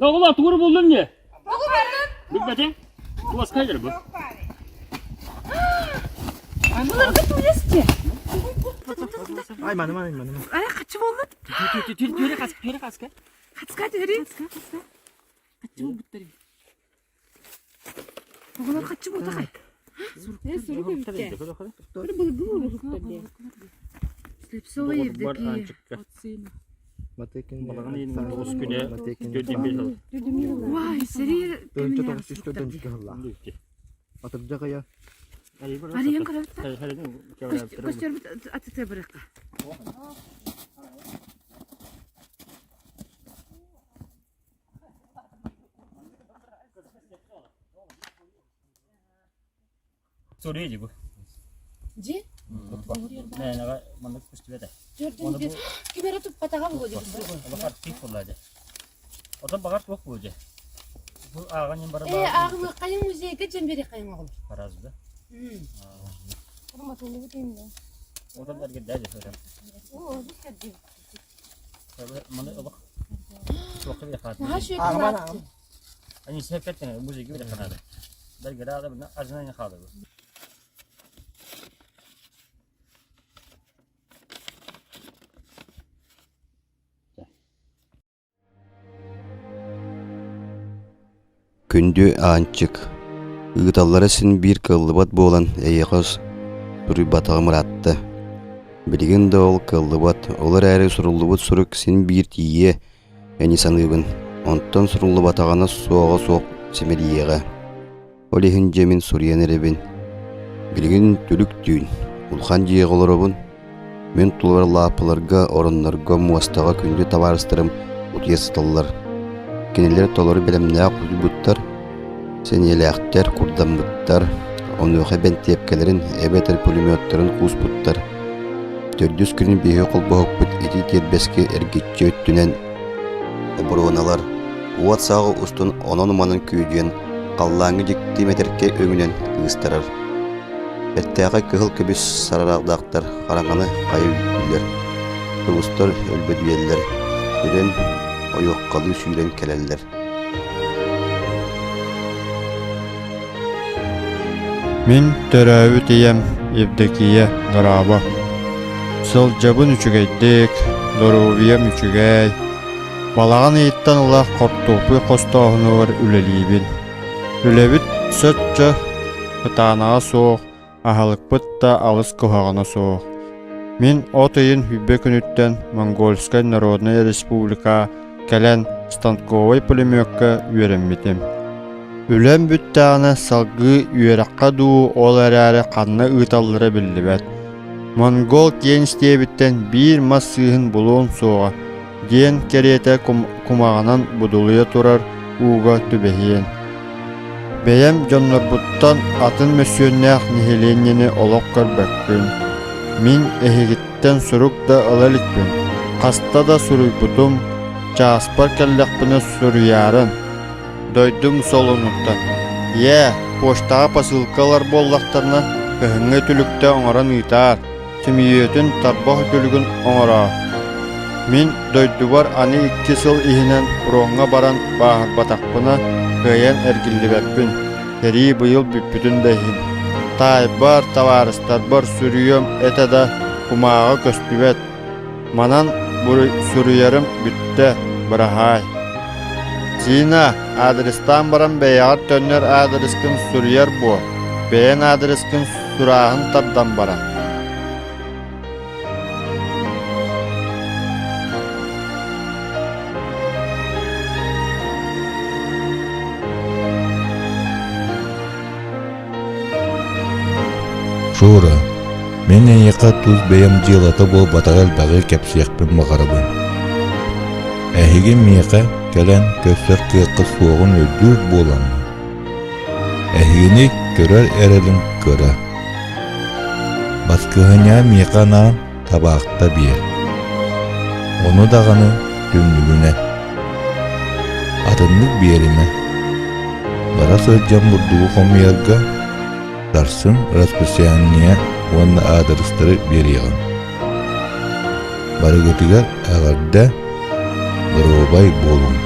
Оҕолор тугу буллун не? Билбэтиҥ? Туоскайдыр бу. Буларга туясте. Ай, маны, маны, маны. Ай, хачы боллут. Түөрэ хаска, түөрэ хаска. Хацка түһэри. Хачы болбуттар. Оҕолор хачы болтахай. Э, сурук эбитте. Бір былыргы уруһуктар дии. Слепцова Евдокия. От сына. Балаҕан ыйын 9 күнэ 4 Вай, сэрии кэминээҕи суруктар дии. Атырдьах ыйа. Арыйан көрөбүт Көстөрбүт атыта быракка. Суруйа дии бу. Дьи? Мээнэҕэ маннык көстүбэтэ. Төрдүн ким эрэ туппатаҕа буолуо дии. Баҕар тип буолла дьэ. Отон баҕар туох буолуо дьэ. Бу ааҕан иһин бары Ээ, ааҕымыаххайыҥ музейга дьэн биэриэххэйиҥ оҕолор. Араас да. Отон эргэрдээ дьэ отон. Маны олох туохха биэххэ Наһаа үчүгэй кылаат. Они сеппеттен музейга биэххэ наада. Бергерада бына ажынан хаалар. Күндү Аанчык, ыыталлара син биир кыаллыбат буолан эйиэхэ суруйбатаҕым ыраатта. Билигин да ол кыаллыбат, ол эрээри суруллубут сурук син биир тиийиэ ини саныыбын, онтон суруллубатаҕына суоҕа суох симэлийиэҕэ. Ол иһин дьэ мин суруйан эрэбин. Билигин түлүк түүн, улахан дьиэҕэ олоробун. Мин тулалар лааппыларга, ороннорго, муостаҕа күндү табаарыстарым утуйа сыталлар. Кинилэр толору бэлэмнээх утуйбуттар, сэниэлээхтэр, курдаммыттар, онуоха бэнтиэпкэлэрин эбэтэр пулеметтарын кууспуттар. Төрдүс күнүн биһиги холбоһукпут ити тиэрбэскэ эргиччи өттүнэн оборуоналар уот сааҕы устун онон-манан күөдьүйэн халлааҥҥа дьикти мэтэркэ өҥүнэн кыыстарар. Бэртээхэй кыһыл көмүс сарадаахтар хараҥаны хайа үүттүүллэр, сулустар өлбөдүйэллэр, үрэн ойуоккалыы сүүрэн кэлэллэр. Мин төрөөбүт ийэм Евдокия дорообо. Сылдьабын үчүгэйдик, доруобуйам үчүгэй. Балаҕан ыйыттан ыла хортуоппуй хостооһунугар үлэлиибин. Үлэбит соччо кытаанаҕа суох, аһылыкпыт да алыс куһаҕана суох. Мин от ыйын сүүрбэ күнүттэн Монгольскай Народнай Республика кэлэн станковай пулемекка үөрэммитим. Үлэм бүттэҕинэ салгыы үөрэххэ дуу, ол эрээри ханна ыыталлара биллибэт. Монгол киэҥ истиэбиттэн биир мас сыыһын булуон суоҕа диэн кэриэтэ кумаҕынан будулуйа турар ууга түбэһиэн. Бэйэм дьоннорбуттан атын мөссүөннээх нэһилиэнньэни олох көрбөккүн. Мин эһигиттэн сурук да ыла иликпин. Хаста да суруйбутум, чааспар кэллэхпинэ суруйаарын. Дойдум солунуттан «Ийээ, почтаҕа посылка ылар буоллахтарына, кыһыҥҥы үтүлүктэ оҥорон ыытаар, сөмүйүөтүн тарбах үтүлүгүн оҥороор. Мин дойдубар аны икки сыл иһинэн фроҥҥа баран бааһырбатахпына кыайан эргиллибэппин, сэрии быйыл бүппүтүн да иһин. Таайбар, табаарыстарбар суруйуом этэ да, кумааҕы көстүбэт, Манан суруйарым бүттэ, быраһаай. Тина, аадырыстаан баран бэйэҕэр төннөр аадырыскын суруйар буо, бэйэҥ аадырыскын сурааһын тардан баран. Шура, мин эйиэхэ тус бэйэм дьыалата буолбатаҕы элбэҕи кэпсиэхпин баҕарабын. Эһиги миэхэ кэлэн көрсөр кыаххыт суоҕун өйдүүр буоламмын, эһигини көрөр эрэлим кыра. Баскыһынньаа миэхэ анаан табаахта биэр. Ону даҕаны түннүгүнэн. Атыннык биэримэ. Бара сылдьан бурдугу хомуйарга сарсын расписание уонна аадырыстары биэриэҕим. Барыгытыгар эҕэрдэ, доруобай буолуҥ.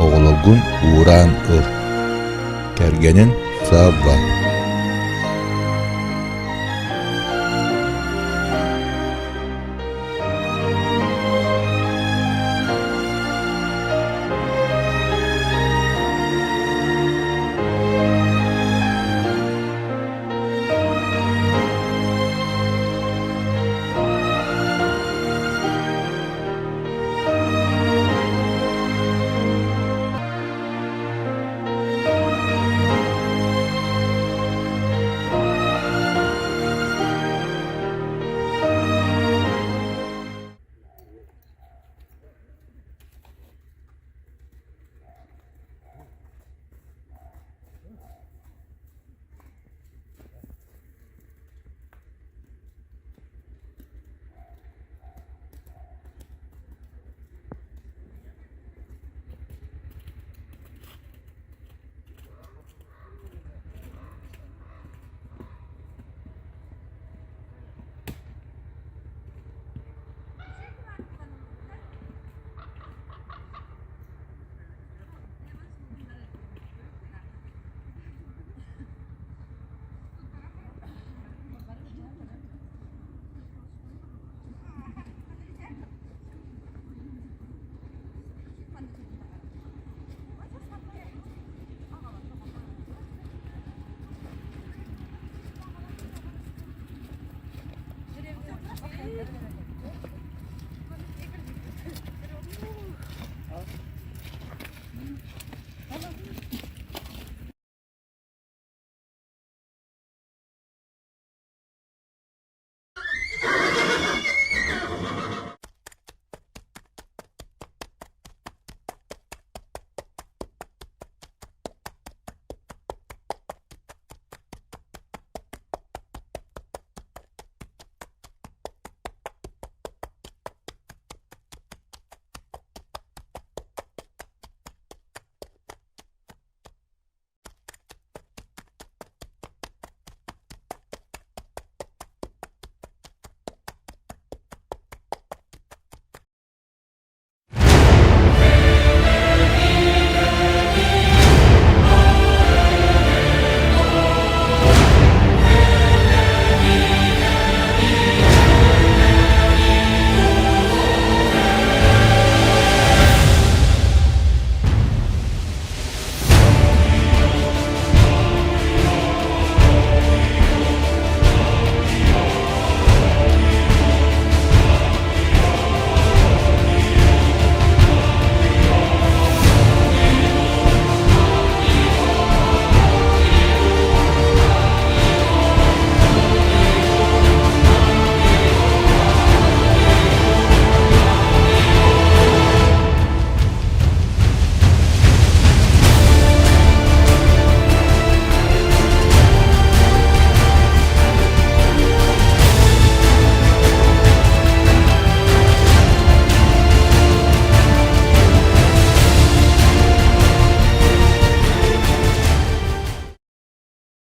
Оҕолоргун уураан ыл. Кэргэнин Савва.